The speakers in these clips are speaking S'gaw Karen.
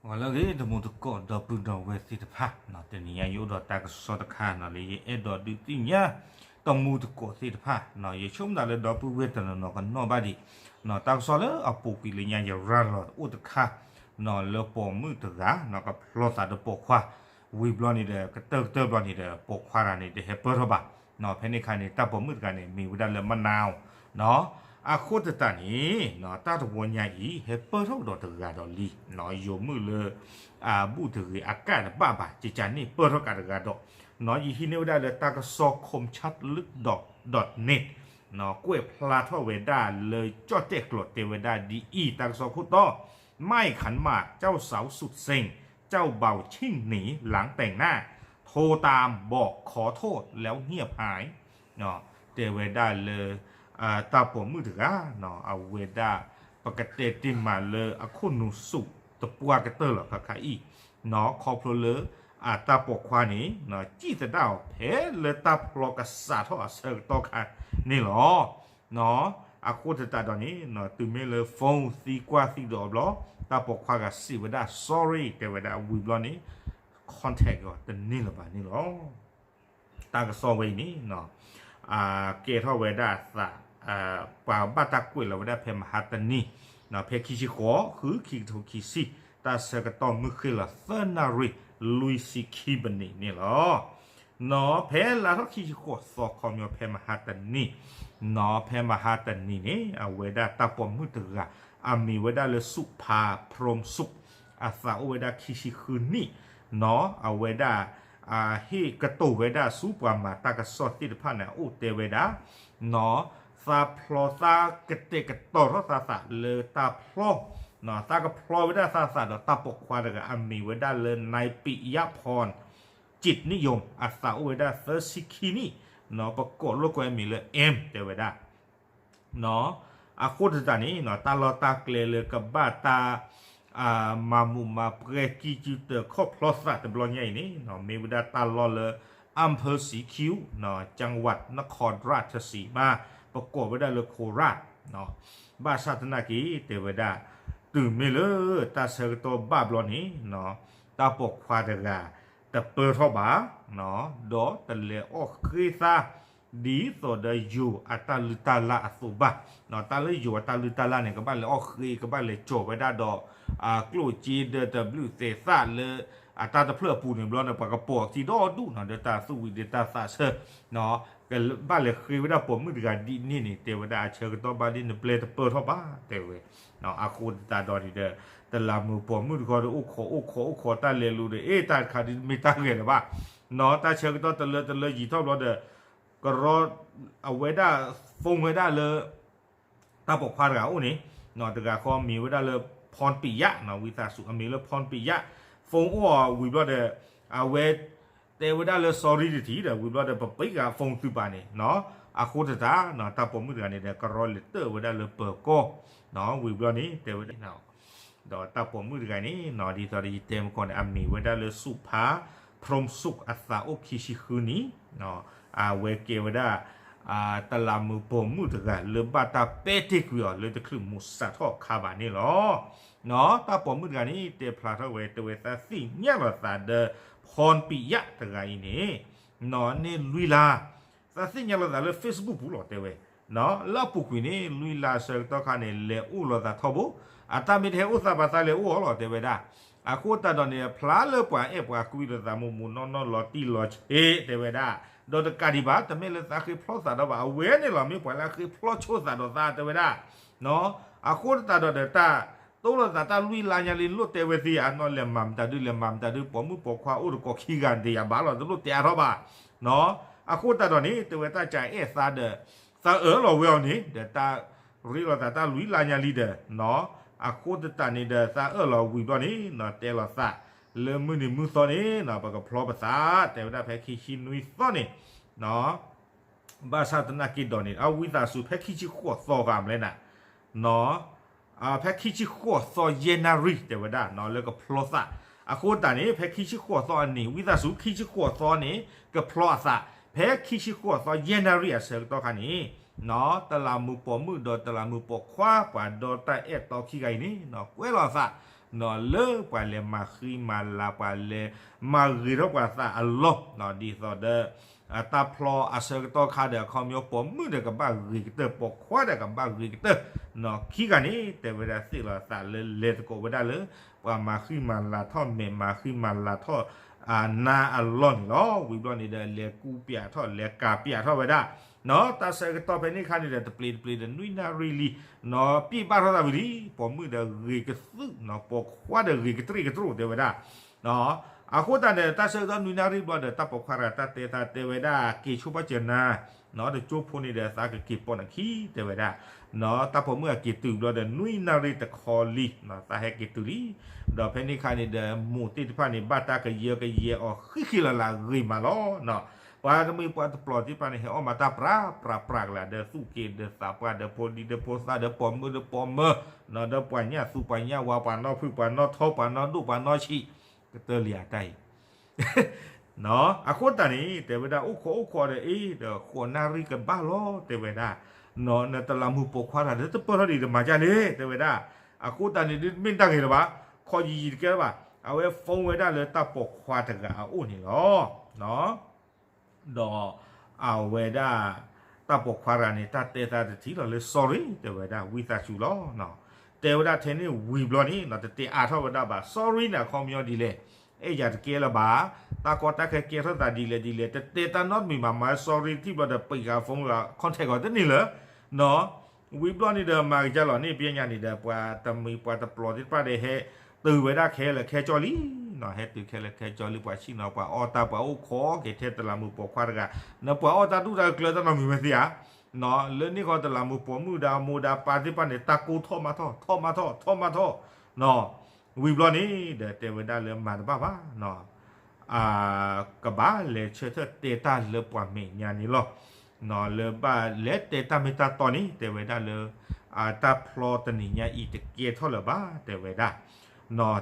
ဂီၤလၢအဂ့ၤ တံၤသကိးဒီပုၢ်ဒီဝဲၢ်သ့ၣ်တဖၣ်, တနံၤညါယအိၣ်ဒီးတၢ်ကစီၣ်တခါန့ၣ်လၢယအဲၣ်ဒိးဒုးသ့ၣ်ညါ တံၤသကိးသ့ၣ်တဖၣ်, ယဆိကမိၣ်သးလၢဒီပုၢ်ဝဲၢ်တနီၤနီၤကနီၣ်ဘၣ်ဒံး, တၢ်ကစီၣ်လၢအပူၤကွံာ်လၢညါယရၤလီၤအိၣ်တခါ လၢပိာ်မုၣ်တဂၤ ကဖျီသးဒီးပိာ်ခွါ, ဝံၤဘျီန့ၣ်ဒီး ကတၢၢ်ကတၢၢ်ဘျီန့ၣ်ဒီး ပိာ်ခွါတဂၤန့ၣ် တဟဲပၢၢ်ထီၣ်ဘၣ်. ဖဲန့ၣ်အခါန့ၣ် တၢ်ပိာ်မုၣ်တဂၤန့ၣ် မံၤဝဲဒၣ်လၢမနါအီၤ, အဃိသတးန့ၣ် တၢ်တဝီညါအံၤ ဟဲပၢၢ်ထီၣ်ကဒီးတဂၤဒီးလံ, ယိၤမုၣ်လၢ အဘူးတဂ့ၤ အကၣ်တဘၣ်ဘၣ် ကကန့ၣ်ပၢၢ်ထီၣ်ကဒီးတဂၤဒီး, ယဟံးန့ၢ်ဝဲဒၣ်လၢတၢ်ကစီၣ် ခီၣ်ဆၣ်လၢဒီး net ကွဲးဖျါထီၣ်ဝဲဒၣ်လၢကၠီၣ်တဲၣ်ကျိာ်တဲဝဲဒၣ်ဒ်အံၤ တၢ်ကစီၣ်ခိၣ်တီ, ไม่ขันหมาก เจ้าสาวสุดเซ็ง เจ้าบ่าวชิ่งหนีหลังแต่งหน้า โทรตามบอกขอโทษแล้วเงียบหาย တဲဝဲဒၣ်လၢ တၢ်ပိာ်မုၣ်တဂၤ အဝဲဒၣ် ပကတဲတ့ၢ်မးလၢအခိၣ်နူာ်စိးတပှၢ်ကတၢၢ်လီၤခါခါအံၤ, ခီဖျိလၢ အတၢ်ပိာ်ခွါန့ၣ် စံၣ်သဒၣ်အီၤဖဲလၢတၢ်ဖျီကစးထီၣ်အဆၢကတီၢ်ခါန့ၣ်လီၤ. အဃိသတးဒီးန့ၣ် တုၤမ့ၢ်လၢ phone သံကွၢ်သံဒီးအီၤဘျီ တၢ်ပိာ်ခွါဂၤစံးဝဲဒၣ် sorry တဲဝဲဒၣ်ဝံၤဘျီန့ၣ် contact အီၤတန့ၢ်လၢၤဘၣ်န့ၣ်လီၤ. တၢ်ကစီၣ်ဝဲအံၤန့ၣ် ကဲထီၣ်ဝဲဒၣ်အသး ပှၤဘၣ်တၢ်ကွဲးလီၤဝဲဒၣ်ဖဲမဟါတနံၤ ဖဲခံဆံဃိး ဃု ခံကထိခံဆံ တၢ်ဆၢကတီၢ်မုၢ်ဃ့ၢ်လီၤသၢနၣ်ရံၣ် လွံၢ်ဆံခံပနံးန့ၣ်လီၤ. ဖဲလါထီၣ်ခံဆံဃိးသီခီပညီ ဖဲမဟါတနံၤ ဖဲမဟါတနံၤန့ၣ် အဝဲဒၣ်တၢ်ပိာ်မုၣ်တဂၤ အမံၤဝဲဒၣ်လၢ စူးဖါ ဖရိၣ်စူး အသးအိၣ်ဝဲဒၣ်ခံဆံဃုနံၣ် အဝဲဒၣ် ဟ့ၣ်ကတိၤဝဲဒၣ်ဆူပှၤမၤတၢ်ကစီၣ်သ့ၣ်တဖၣ်န့ၣ် အအိၣ်တဲဝဲဒၣ် သးဖျီသးကတဲာ်ကတီၤထီၣ်သးသးလၢတၢ်ဖျီ သးကဖျီဝဲဒၣ်သးသးဒီးတၢ်ပိာ်ခွါတဂၤ အမံၤဝဲဒၣ်လၢ နၢၢ်ပံးယၣ်ဖီၣ် ကံးနံၣ်ယိၤ အသးအိၣ်ဝဲဒၣ်သၢဆံခံနံၣ် ပကိးလိာ်ကွဲအမံၤလၢ M တဲဝဲဒၣ် အဃိသတးန့ၣ် တၢ်လီၢ်တၢ်ကျဲလၢကဘၣ်တၢ် မၤမူးမၤပွဲကံၢ်ကံၢ်တၢၤခီၣ်ဖျီသးတဘျီညါအံၤန့ၣ် မ့ၢ်ဝဲဒၣ်တၢ်လီၢ်လၢ อำเภอศรีคิ้ว จังหวัดนครราชสีมา ပကိးဝဲဒၣ်လၢ โคราช ဘၣ်ဆၣ်သနာ်က့ တဲဝဲဒၣ် တုၤမ့ၢ်လၢတၢ်ဆၢကတီၢ်ဘၣ်ဘျီန့ၣ် တၢ်ပိာ်ခွါတဂၤ တပၢၢ်ထီၣ်ဘၣ် ဒီးတလဲၤအီၣ်ဃ့သး ဒ်သိးဒီးယိၤအတၢ်လုၢ်တၢ်လၢ်အသိးဘၣ်. တၢ်လၢယိၤအတၢ်လုၢ်တၢ်လၢ်န့ၣ် ကဘၣ်လဲၤအီၣ်ဃ့ ကဘၣ်လဲၤကၠီၤဝဲဒၣ်ဒီး ကျိၣ်စ့ဒီးတဘျုးသဲးသၣ်လၢ အတၢ်တဖျၢၣ်အပူၤန့ၣ်ဘျီန့ၣ် ပှၤကပိာ်အခံဒီဒူၣ်နီၤ ဒီးတၢ်သူၣ်ဝံၤဒီးတၢ်သးဆၢ ကဘၣ်လဲၤဃ့ဝဲဒၣ်ပိာ်မုၣ်တဂၤဒ်န့ၣ်န့ၣ် တဲဝဲဒၣ်အဆၢကတီၢ်ဘၣ်ဒ်န့ၣ် နပျဲတပၢၢ်ထီၣ်ဘၣ် တဲဝဲ. အဃိသတးဒီးန့ၣ်ဒီး တလးမူးပိာ်မုၣ်တခီဒီး အိၣ်ခိးအိၣ်ခိးအိၣ်ခိးတၢ်လဲၤလူၤဒီး အ့ တၢ်တခါဒ်မ့ၢ်တၢ်ဂဲၤလၢၤဘၣ် နီၤ တၢ်ဆၢကတီၢ်တလၢတလၢယံာ်ထီၣ်ဘျီဒီး ကရီ အဝဲဒၣ် phone ဝဲဒၣ်လၢ တၢ်ပိာ်ခွါတဂၤအိၣ်န့ၣ် နီၤ တဂၤဃီမံၤဝဲဒၣ်လၢ ဖီၣ်ပံးယၣ် နီၤ ဝံသးစူၤ အမံၤလၢ ဖီၣ်ပံးယၣ် phone အိၣ်အီၤဝံၤဘျီဒီး အဝဲ တဲဝဲဒၣ်လၢ sorry တထံၣ်ဒီး ဝံၤဘျီဒီး ပပံးဂၤ phone သုပာ်န့ၣ် နီၤ အဃိသတး နီၤ တၢ်ပိာ်မုၣ်တဂၤန့ၣ်ဒီး ကရီလဲၤတၢၢ်ဝဲဒၣ်လၢပၢၤကီၢ် နီၤ ဝံၤဘျီန့ၣ် တဲဝဲဒၣ် ဒီးတၢ်ပိာ်မုၣ်တဂၤန့ၣ် နီၤ ဒ်သိးဒီးယတဲမကီၢ်န့ၣ် အမံၤဝဲဒၣ်လၢ စူးဖါ ဖရိၣ်စူး အသးအိၣ်ခံဆံဃုနံၣ် အဝဲကဲဝဲဒၣ် တလးမူးပိာ်မုၣ်တဂၤ လၢဘၣ်တၢ်ပဲာ်တ့ၢ်ကွံာ်အီၤ လၢတချုးမူးစးထီၣ်ခါဘၣ်န့ၣ်လီၤ. နီၤ တၢ်ပိာ်မုၣ်တဂၤန့ၣ် တဲဖျါထီၣ်ဝဲ တဲဝဲသးသ့ၣ်ညါလီၤသးဒီး ဖီၣ်ပံးယၣ်တဂၤအံၤန့ၣ် နီၤ န့ၢ်လွံၢ်လါ သးသ့ၣ်ညါလီၤသးလၢ Facebook ပူၤလီၤ တဲဝဲ နီၤ လၢအပူၤကွံာ်န့ၣ် လွံၢ်လါဆၢကတီၢ်ခါန့ၣ် လဲၤအိၣ်လီၤသးထီဘိ အတၢ်မ့ၢ်တဟဲအိၣ်သးဘၣ်သးလဲၤအိၣ်အီၤလီၤ တဲဝဲဒၣ် အဃိသတးဒီးန့ၣ် ဖျါလၢပှၤအဲၣ်ပှၤကွံလိာ်သးမိၢ်မိၢ်နီၢ်နီၢ်လီၤတံၢ်လီၤဆဲး တဲဝဲဒၣ် ဒီးတကးဒံးဘၣ် တမ့ၢ်လၢသးဃ့ဖျီသးဒီးဘၣ် အဝဲန့ၣ်လီၤ မ့ၢ်ပှၤလၢအဃ့ဖျီဆိသးဒီးသး တဲဝဲဒၣ် နီၤ အဃိသတးဒီးဒီးတၢ် တိၢ်လိာ်သးတၢ်လွံၢ်လါညါလံ လိၣ်တဲဝဲသ့ဧါ နီၤ လဲၤမၤမတၤဒု လဲၤမၤမတၤဒု ပိာ်မုၣ်ပိာ်ခွါအိၣ်တကိးခံဂၤဒံးယၤဘၣ်လီၤ တလိၣ်တဲအါထီၣ်ဘၣ် နီၤ အဃိသတးဒီးန့ၣ် တဲဝဲတၢ်ကအဲၣ်သးဒီး သးအၢၣ်လီၤဝဲအီၤန့ၣ် ဒီးတၢ်ရ့လိာ်သးတၢ်လွံၢ်လါညါလံဒီး နီၤ အဃိသတးန့ၣ်ဒီး သးအၢၣ်လီၤဝံၤဘျီန့ၣ် နီၤ တဲလိာ်သး လၢမုၢ်နံၤမုၢ်သီန့ၣ် နီၤ ပကဖျီပသး တဲဝဲဒၣ်ဖဲခံဆံနွံသီန့ၣ် နီၤ ဘၣ်ဆၣ်သနာ်က့ဒီးန့ၣ် အဝံသးစူၤ ဖဲခံဆံဃိးသီဂၤမလဲၣ်နၤ နီၤ ဖဲခံဆံဃိးသီ ယဲၢ်နၣ်ရံၣ် တဲဝဲဒၣ် နီၤ လၢကဖျီသး အဃိသတးန့ၣ် ဖဲခံဆံဃိးသီအနံၤ ဝံသးစူၤ ခံဆံဃိးသီန့ၣ် ကဖျီအသး ဖဲခံဆံဃိးသီ ယဲၢ်နၣ်ရံၣ်အဆၢကတီၢ်ခါန့ၣ် နီၤ တလးမူးပိာ်မုၣ်ဒီးတလးမူးပိာ်ခွါ ပှၤဒီတၢ်အဲၣ်တီခံဂၤအံၤန့ၣ် နီၤ ကွဲလီၤအသး လၢပှၤလဲၤမၤဃံမၤလၤ ပှၤလဲၤမၤဂ့ၤထီၣ်ပှၤသးအလီၢ် ဒ်သိးဒီး တၢ်ဖျီအဆၢကတီၢ်ခါဒီး အခီပညီပိာ်မုၣ်ဒီးကဘၣ်ဂ့ၤကတၢၢ် ပိာ်ခွါဒီးကဘၣ်ဂ့ၤကတၢၢ် ခံဂၤန့ၣ် တဲဝဲဒၣ်သ့ၣ်လီၤသးလၢလဲၤသကိးဝဲဒၣ်လၢ ပှၤမၤဃံမၤလၤထီၣ်မဲာ် မၤဃံမၤလၤထီၣ် နါအလီၢ်န့ၣ်လီၤ. ဝံၤဘျီန့ၣ်ဒီး လဲၤကူပျးထီၣ် လဲၤကၤပျးထီၣ်ဝဲဒၣ် တၢ်ဆၢကတီၢ်ဖဲန့ၣ်ခါန့ၣ်ဒီး တပျ့ၤတပျ့ၤဒီး နွံနၣ်ရံၣ်လံ ပျံၢ်ဘၣ်ထီၣ်သးဝံၤလံ ပိာ်မုၣ်ဒီးဂ့ၤကသုၣ် ပိာ်ခွါဒီးဂ့ၤကတြ့ၣ်ကတြိၣ် တဲဝဲဒၣ် အဃိသတးန့ၣ် တၢ်ဆၢကတီၢ်နွံနၣ်ရံၣ်ဘျီဒီး တၢ်ပိာ်ခွါတဂၤတၢ်တဲသးတဲဝဲဒၣ် က့ၤဆိပာ်စၢၤနၤ တကၠိဖိန့ၣ်ဒီးသးကက့ၤပိာ်နခံ တဲဝဲဒၣ် တၢ်ပိာ်မုၣ်အက့ၤတုၤဘျီဒီး နွံနၣ်ရံၣ်တခီလံ သးဟဲက့ၤတုၤလံ ဒီးဖဲန့ၣ်ခါန့ၣ်ဒီး မိၢ်သ့ၣ်တဖၣ်န့ၣ် ဘၣ်တၢ်ကယၢကယဲအီၤဃံဃံလၤလၤဂ့ၤမးလီၤ ပှၤတမှံၤပှၤတပျီၤသ့ၣ်တဖၣ်န့ၣ် ဟဲအီၣ်မၤတၢ်ပြးပြးပြးကလာ် ဒီးသူၣ်က့ဒီးသးပှၢ်ဒီးဖိဒံဒီးဖိသၣ်ဒီးပိာ်မုၣ်ဒီးပိာ်မၢၤ ဒီးပှၤညၣ်သူပှၤညၣ်ဝါ ပှၤနီၢ်ဖုၣ်ပှၤနီၢ်ထီ ပှၤနီၢ်ဒိၣ်ပှၤနီၢ်ဆံး ကတၢၢ်လံအတၢ်အံၤ အဃိသတးန့ၣ် တဲဝဲဒၣ်အိၣ်ခိးအိၣ်ခိးဒီးအ့ၣ်ဒီး ဃိးနၣ်ရံၣ်ကဘၣ်လီၤ တဲဝဲဒၣ် နတလးမူးပိာ်ခွါတဂၤဒီး တပၢၢ်ထီၣ်ဒံးတမၤကၢ်လဲၣ် တဲဝဲဒၣ် အဃိသတးန့ၣ် ဒ်မ့ၢ်တၢ်ဂ့ၤလၢၤဘၣ် ခီယံာ်ယံာ်တကဲလၢၤဘၣ် အဝဲ phone ဝဲဒၣ်လၢတၢ်ပိာ်ခွါတဂၤအအိၣ်န့ၣ်လီၤ ဒီးအဝဲဒၣ် တၢ်ပိာ်ခွါတဂၤန့ၣ် တၢ်တဲသးတထံၣ်လီၤလၢ sorry တဲဝဲဒၣ် ဝံသးစူၤလီၤ တဲဝဲဒၣ်ထဲန့ၣ်ဝံၤဘျီန့ၣ် တတဲအါထီၣ်ဝဲဒၣ်ဘၣ် sorry န့ၣ် အခီပညီဒ်လဲၣ် အဲၣ်ယၤတကဲလၢၤဘၣ် တၢ်ကီတၢ်ခဲကဲထီၣ်သးဒ်လဲၣ်ဒ်လဲၣ် တတဲတၢ်နီတမံၤဘၣ် မၤ sorry ထံၣ်ဘျီဒီး ပံးဃာ် phone လီၤ contact အီၤတန့ၢ်လၢၤ ဝံၤဘျီန့ၣ်ဒီး မၤကစၢ်လီၤန့ၣ် ပညါန့ၣ်ဒီး ပှၤတမှံၤပှၤတပျီၤသ့ၣ်တဖၣ်ဒီး ဟဲတုၤဝဲဒၣ်ခဲလၢာ်ခဲဆ့လံ ဟဲတုၤခဲလၢာ်ခဲဆ့လံ ပှၤဆံၣ်နီၤ ပှၤအီၣ်တၢ်ပှၤအိၣ်ခိးက့ၤထဲတလးမူးပိာ်ခွါတဂၤ နပှၤအီၣ်တၢ်ဒူၣ်တၢ်ကျၢၤတၢ်နီတမံၤဝဲသ့ဧါ လၢန့ၣ်ဃီတလးမူးပိာ်မုၣ်ဒီးအမိၢ်ဒီးအပၢ်သ့ၣ်တဖၣ်န့ၣ် တၢ်ကိၢ်ထီၣ်မးထီၣ် ထီၣ်မးထီၣ် ထီၣ်မးထီၣ် ဝံၤဘျီန့ၣ်ဒီး တဲဝဲဒၣ်လၢမၤတဘၣ်ဘၣ် ကဘၣ်လဲၤဆၢထၢၣ်တဲတၢ်လၢပှၤမဲာ်ညါန့ၣ်လီၤ လၢဘၣ်လဲၤတဲတၢ်မ့ၢ်တၢ်တီန့ၣ် တဲဝဲဒၣ်လၢ တၢ်ဖျီတနံၤညါအံၤတကဲထီၣ်လၢၤဘၣ် တဲဝဲဒၣ်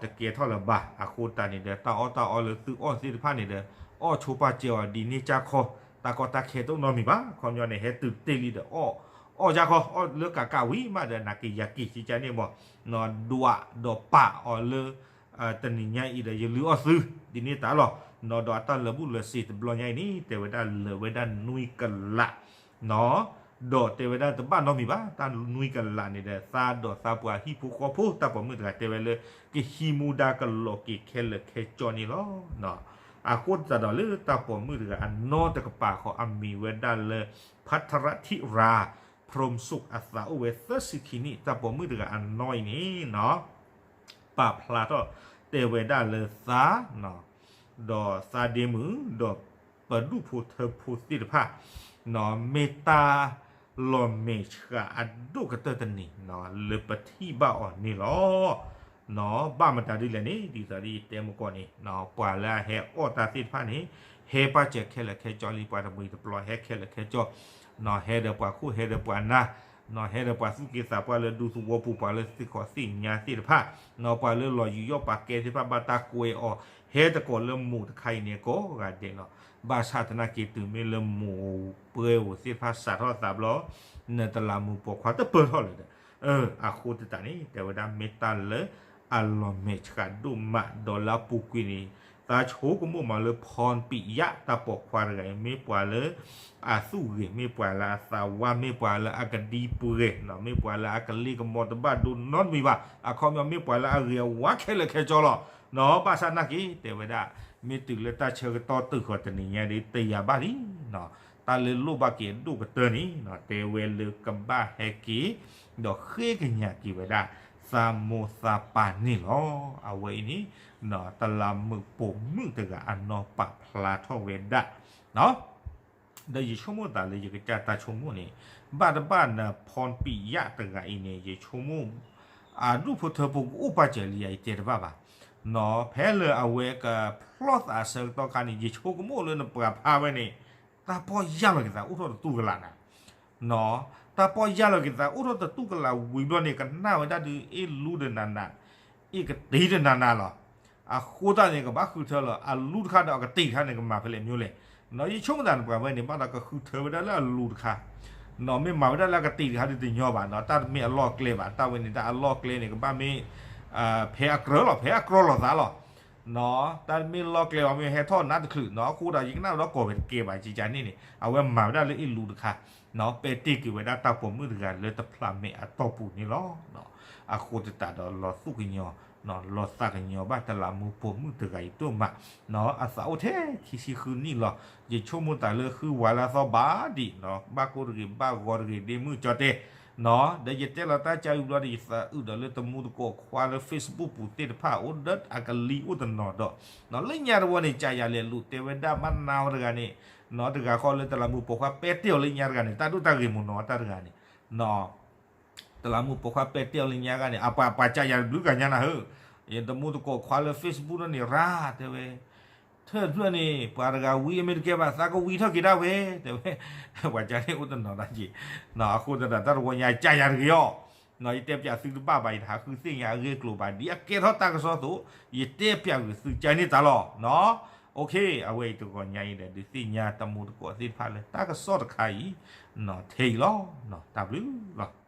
တကဲထီၣ်လၢၤဘၣ် အဃိသတးန့ၣ်ဒီး တၢ်အီၣ်တၢ်အီလၢသုအီၣ်သ့ၣ်တဖၣ်န့ၣ်ဒီး အီၣ်ဆိပာ်စၢၤအီၤဒ်န့ၣ်ကၢ်ခီ တၢ်ကီတၢ်ခဲတအိၣ်နီတမံၤဘၣ် ခီပညီန့ၣ် ဟဲတုၤတ့ၢ်လံဒီး အီၣ် အီၣ်ကၢ်ခီ အီၣ်လၢကးကးဝံၤမးဒီး နၤက့ၤယၤက့ၤ ကကန့ၣ်မး ဒွးဒီးပာ်အီၤလၢ တနံၤညါအံၤဒီး ယလုၢ်အီၣ်သု ဒ်န့ၣ်တၢ်လီၤ ဒီးအတၢ်လၢာ်ဘူၣ်လၢာ်စ့ၤတဘျီညါအံၤန့ၣ် တဲဝဲဒၣ်လၢာ်ဝဲဒၣ်နွံကလး ဒီးတဲဝဲဒၣ်တဘၣ်နီတမံၤဘၣ် တၢ်နွံကလးန့ၣ်ဒီး သးဒီးသးပှၢ်ဟံၣ်ဖိဃီဖိ တၢ်ပိာ်မုၣ်တဂၤတဲဝဲလၢ ကဟံးမူဒါကလီၤက့ၤခဲလၢာ်ခဲဆ့န့ၣ်လီၤ အဃိသတးဒီးလၢတၢ်ပိာ်မုၣ်တဂၤအနီၢ်တကပၤဃီ အမံၤဝဲဒၣ်လၢ ဖးထရၣ်ထံရၤ ဖရိၣ်စူၣ် အသးအိၣ်ဝဲသၢဆံခံနံၣ် တၢ်ပိာ်မုၣ်တဂၤအနီၢ်အံၤန့ၣ် ပာ်ဖျါထီၣ်တဲဝဲဒၣ်လၢသး ဒီးသးဒ့မုၣ် ဒီးပဒူၣ်ဖိထၢဖိသ့ၣ်တဖၣ် မ့ၢ်တၢ်လီၤမဲာ်ဆှးအဒိၣ်ကတၢၢ်တနံၤ လၢပထံၣ်ဘၣ်အီၤန့ၣ်လီၤ. ဘၣ်မတၤဒ်လဲၣ်န့ၣ် ဒ်သိးဒ်ယတဲမုၢ်ကီၢ်န့ၣ် ပှၤလၢအဟဲအီၣ်တၢ်သ့ၣ်တဖၣ်န့ၣ် ဟဲပာ်စၢၤခဲလၢာ်ခဲဆ့လံ ပှၤတမှံၤတပျီၤဟဲခဲလၢာ်ခဲဆ့ ဟဲဒီးပှၤခိၣ်ဟဲဒီးပှၤနၢ် ဟဲဒီးပှၤသူၣ်က့သးပှၢ်လၢဒူသဝီပူၤ ပှၤလၢသ့ၣ်ခိးသ့ၣ်ညါသ့ၣ်တဖၣ် ပှၤလၢလီၤယူးယီၣ်ပာ်ကဲသ့ၣ်တဖၣ် ဘၣ်တၢ်ကွဲအီၤ ဟဲသကိးလၢမိၢ်တခါအံၤန့ၣ် ကိးဂၤဒဲးလီၤ. ဘၣ်ဆၣ်သနာ်က့တုၤမ့ၢ်လၢမိၢ်ပှဲၤဧိၤသ့ၣ်တဖၣ်စးထီၣ်သးဘျီ နတလးမူးပိာ်ခွါတပၢၢ်ထီၣ်လၢၤဒီး အဃိသတးန့ၣ် တဲဝဲဒၣ်မ့ၢ်တၢ်လၢအလီၤမဲာ်ဆှးဒိၣ်မး ဒီးလၢအပူၤကွံာ်န့ၣ် သးဆိကမိၣ်မးလၢဖီနပံးယၣ်တၢ်ပိာ်ခွါတဂၤအံၤ မ့ၢ်ပှၤလၢ အသူၣ်ဂ့ၤ မ့ၢ်ပှၤလၢအသးဝါ မ့ၢ်ပှၤလၢအကဒံပှဲၤ မ့ၢ်ပှၤလၢအကလ့ကမီၤတဘၣ်ဒိနီတမံၤဘၣ် အခီပညီမ့ၢ်ပှၤလၢအဂ့ၤအဝါခဲလၢာ်ခဲဆ့လီၤ. ဘၣ်ဆၣ်သနာ်က့ တဲဝဲဒၣ် မ့ၢ်တုၤလၢတၢ်ဆၢကတီၢ်တုၤဃီၤတနံၤညါဒီး တယာ်ဘၣ်လံ တၢ်လၢလိၣ်ဘၣ်က့ၤအဒိၣ်ကတၢၢ်န့ၣ် တဲဝဲလၢကဘၣ်ဟဲက့ၤ ဒီးဃ့ကညးက့ၤဝဲဒၣ် သးမိၢ်သးပၢ်န့ၣ်လီၤ. အဝဲအံၤန့ၣ် တလးမူးပိာ်မုၣ်တဂၤအနီၢ်ပာ်ဖျါထီၣ်ဝဲဒၣ် ဒီးယဆိကမိၣ်သးလၢယကစၢ်တၢ်ဆိကမိၣ်န့ၣ် ဘၣ်တဘၣ်နဖီနပံးယၣ်တဂၤအံၤန့ၣ် ယဆိကမိၣ် အဒူၣ်ဖိထၢဖိကအိၣ်ပာ်စၢၤလံယတဲတဘၣ်ဘၣ်. ဖဲလၢအဝဲကဖျီသးအဆၢကတီၢ်ခါန့ၣ် ယဆိကမိၣ်လၢနပှၤဖးဝဲန့ၣ် တၢ်ပီၢ်ယၢ်လီၤက့ၤသးအိၣ်ထီၣ်တတူၢ်ကလာ်နၤ တၢ်ပီၢ်ယၢ်လီၤက့ၤသးအိၣ်ထီၣ်တတူၢ်ကလာ်ဝံၤဘျီန့ၣ် ကနၣ်ဝဲဒၣ်ဒုး အ့ၣ်လူဒီးနၤနၤ အ့ၣ်ကတံၤဒီးနၤနၤလီၤ. အဃိသတးန့ၣ် ကဘၣ်ဃုထၢလီၤ အလူတခါဒီးအကတံၤတခါန့ၣ် ကမၤဖဲလဲၣ်မ့ၢ်လဲၣ်. ယဆိကမိၣ်သးနပှၤဝဲန့ၣ် ဘၣ်ဒီးကဃုထၢဝဲဒၣ်လၢအလူတခါ မ့ၢ်မၤဝဲဒၣ်လၢအကတံၤတခါဒုးတညီဘၣ် တၢ်တမ့ၢ်အလီၢ်အကျဲဘၣ် တၢ်ဝဲန့ၣ်တၢ်အလီၢ်အကျဲန့ၣ် ကဘၣ်မ့ၢ် ဖဲအကြၢးလီၤ ဖဲအကြၢးလီၤသးလီၤ. တၢ်မ့ၢ်လီၢ်ကျဲအီၤမ့ၢ်ဟဲထီၣ်နးတချုးနီၤ အဃိဒီး ယကနၣ်ဒီးကီၢ်ဝဲတကဲဘၣ် ကကန့ၣ်န့ၣ် အဝဲမၤဝဲဒၣ်လၢအ့ၣ်လူတခါ ပဲာ်တ့ၢ်က့ၤဝဲဒၣ်တၢ်ပိာ်မုၣ်တဂၤလၢတဖျးမဲာ်အတီၢ်ပူၤန့ၣ်လီၤ. အဃိသတးဒီးလီၤသူၣ်ကညီၤ လီၤသးကညီၤဘၣ်တလးမူပိာ်မုၣ်တဂၤအံၤဒိၣ်မး, အသးအိၣ်ထဲခံဆံဃုနံၣ်လီၤ. ယဆိကမိၣ်သးလၢဃုဝဲလၢအသီဘၣ်ဒံး, ဘၣ်ကိၢ်တဂ့ၤ ဘၣ်ဂီၤတဂ့ၤ ဒ့မုၣ်ကၠီတဲ, ဒီးယတဲလီၤတၢ်ကါအံၤဘျီဒီး ယသးအုးဒီးလၢတမူတကိးခွါလၢ Facebook ပူၤသ့ၣ်တဖၣ် အိၣ်ဒီးအကလံၤအိၣ်တနီၤဒီး, လၢညါတဝီန့ၣ် ကယၤလဲၤလူၤတဲဝဲဒၣ်မနၤဝဲတဂၤန့ၣ်, တဂၤဃီလၢတလးမူပိာ်ခွါပဲာ်တ့ၢ်အီၤလၢညါတဂၤန့ၣ် တၢ်ဒိၣ်တၢ်ဂ့ၤမုၢ်နီၤတၢ်တဂၤန့ၣ် တလးမူပိာ်ခွါပဲာ်တ့ၢ်အီၤလၢညါတဂၤန့ၣ် အပှၤပှၤကယၤတဘျုးဂၤညါနၤဧၢ, ယတမူတကိးခွါလၢ Facebook နီၤန့ၣ် ရၤတဲဝဲ, ထၢၣ်တဖျၢၣ်န့ၣ် ပှၤတဂၤဝံအမ့ၢ်တကဲဘၣ် သးကဝံထီၣ်က့ၤဒၣ်ဝဲ တဲဝဲ, ပှၤကန့ၣ်အိၣ်တနီၤဒၣ်က့ၤ, အဃိသတးဒီးတၢ်တဝီညါကယၤတဂ့ၤအီၤ, ယတဲပၠးသုတဘၣ်ဘၣ် ယတဟးဃုသ့ၣ်ညါအဂ့ၢ်အကျိၤဘၣ် ဒ်အကဲထီၣ်တၢ်ကစီၣ်အသိး ယတဲပၠးကွံာ်သုကန့ၣ်တၢ်လီၤ. အဝဲအံၤတဂီၤညါအံၤဒီး ဒုးသ့ၣ်ညါတမူတကိးသ့ၣ်တဖၣ်လၢတၢ်ကစီၣ်တခါအံၤ ထဲအံၤလီၤ. တၢ်ဘျုးလီၤ.